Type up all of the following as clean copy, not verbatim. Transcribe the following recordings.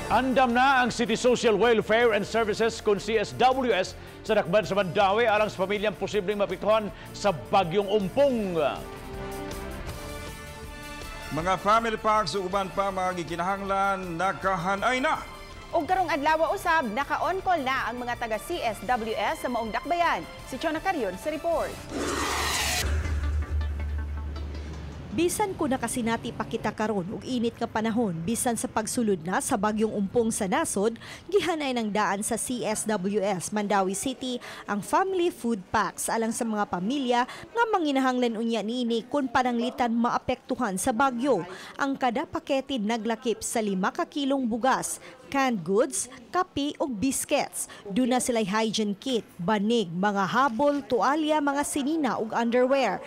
Andam na ang City Social Welfare and Services kung CSWS sa dakban sa Mandaue alang sa pamilyang posibleng maapektuhan sa bagyong Ompong. Mga family packs ug uban pa mga gikinahanglan nakahanay na. Ug karong adlaw usab, naka-on call na ang mga taga CSWS sa maong dakbayan. Si Chona Carion sa report. Bisan ko nakasinati pa kita karon og init nga panahon, bisan sa pagsulod na sa bagyong Ompong sa nasod, gihanay ng daan sa CSWS Mandaue City ang family food packs alang sa mga pamilya nga manginahanglan unya niini kung pananglitan maapektuhan sa bagyo. Ang kada pakete naglakip sa 5 ka kilong bugas, canned goods, kape ug biscuits. Duna sila'y hygiene kit, banig, mga habol, tualya, mga sinina ug underwear.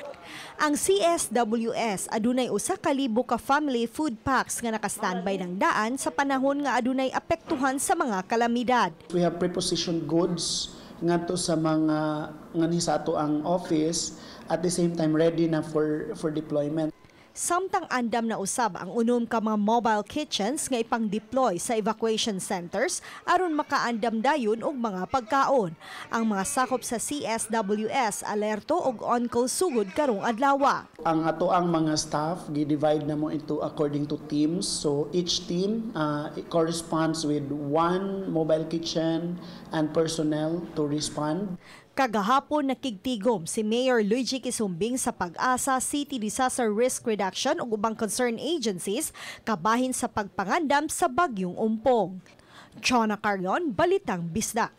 Ang CSWS adunay 1,000 ka family food packs nga naka-standby ng daan sa panahon nga adunay apektuhan sa mga kalamidad. We have prepositioned goods ngadto sa mga nganhi sa ato ang office, at the same time ready na for deployment. Samtang andam na usab ang 6 ka mga mobile kitchens nga ipang-deploy sa evacuation centers aron makaandam dayon og mga pagkaon. Ang mga sakop sa CSWS alerto og on-call sugod karong adlaw. Ang ato ang mga staff gi-divide na mo into according to teams. So each team it corresponds with one mobile kitchen and personnel to respond. Kagahapon, nakigtigom si Mayor Luigi Quisumbing sa Pag-asa, City Disaster Risk Reduction ug ubang concerned agencies kabahin sa pagpangandam sa bagyong Ompong. Chona Carion, Balitang Bisdak.